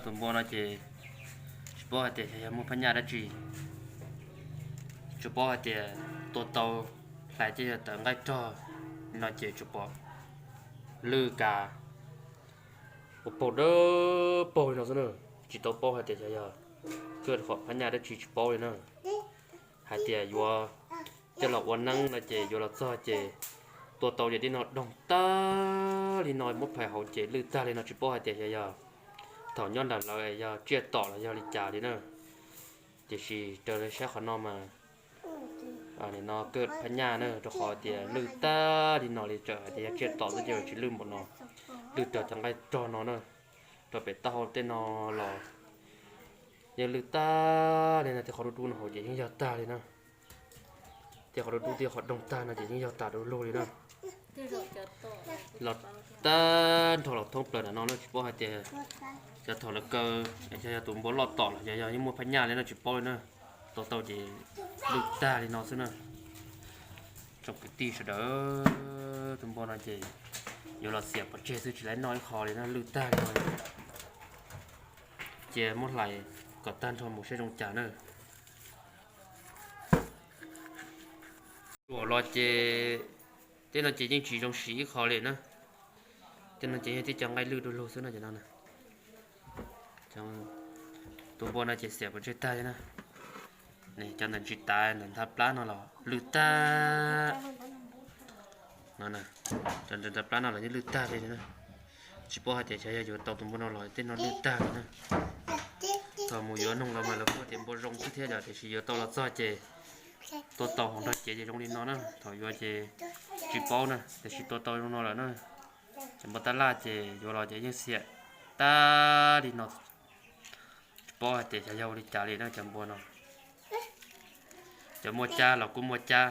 Tus npua no ces tsis paub hais tias yog muaj phab nyaj dab tsi, tsuas paub hais tias tua tau hlais cov yog tawv nqaij rog no ces tsuas pom lwj kav ua paug dawb paug li no xwb na. Tsis tau paub hais tias xyov yog kawj qhov phab nyaj dab tsi tsis paub li na. Hais tias yuav coj los ua neeb no ces yuav los txog ces tua tau ces tib no doog tag li no muab phais hauv ces lwj tag li no tsis paub hais tias xyov yog thaum nyob nram lawv yog tsiaj tom los yog li cas li na. Tiam sis raws li saib qhov no mas nim no kawj phab nyaj na rau qhov tias lwj tag li no li, txawm hais tias yog tsiaj tom xwb ces tsis lwj npaum no. Lwj raws cov nqaij rog no na, rau pem taub hau tej no los yeej lwj tag li no, tej qhov dub dub no hauv ces yeej yog tag li na. Tej qhov dub dub tej qhov doog tag no ces yeej yog tas du lug li na. Los tag nrho los thoob plaws ntawm no na tsis paub hais tias xyov thaum lawv kaw, xyov yog tus npua loj tom los xyov yog yeej muaj phab nyaj li no tsis paub li na. Tua tau ces lwj tag li no xwb na. Tsoom kwv tij sawv daws, tus npua no ces yuav los xiam pov tseg xwb tsis laib noj ib qho li na, lwj tag li no. Cia muab hlais kom tag nrho mus seb zoo cas na. Tsuam los ces tej no ces yeej tsis zoo siv ib qho li na. Tej no ces yog tib co nqaij lwj du lug xwb no ces no. Tus npua no ces xiam pov tseg tag li na. Cov ntawm ntsis tav ntawm nthab plab no los lwj tag. Cov ntawm nthab plab no los yeej lwj tag li na. Tsis paub hais tias xyov yog yuav tau tus npua no los tej no lwj tag li na. Thaum mus yuav noog los mas lawv kuj tias npua zoo xwb thiab yom, tiam sis yuav tau los txog ces tua tau hauv nrog cev ces zoo li no na. Thaum yuav ces tsis paub na, tiam sis tua tau zoo no lawm na. Cov npua tab laj ces yuav los ces yeej xiam tag li no. Tsis paub hais tias xyov yog ua li cas li na cov npua no. Cov muaj cab los kuj muaj cab,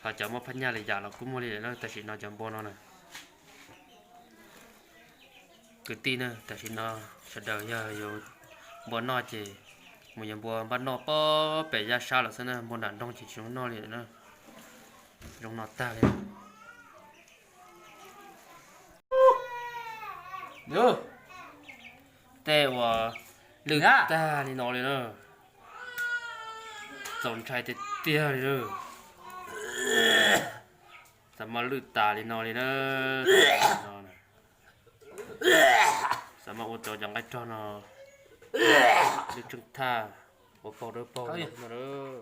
ho cov muaj phab nyaj li yam los kuj muaj li na. Tam sim no cov npua no na, kwv tij na, tam sim no sawv daws yog yuav npua noj ces mus yuav npua npaj noj pob pem yaj sab lawm xwb na, npua nram nroog ces tsis zoo noj li na. Zoo no tag li. Tej uas lwj tag li no li na. Txaus ntshai tiag tiag li na. Xav mas lwj tas li no li na. Xav mas ua rau cov nqaij rog no lwj tsheej thaj, ua paug dawb paug no lawm.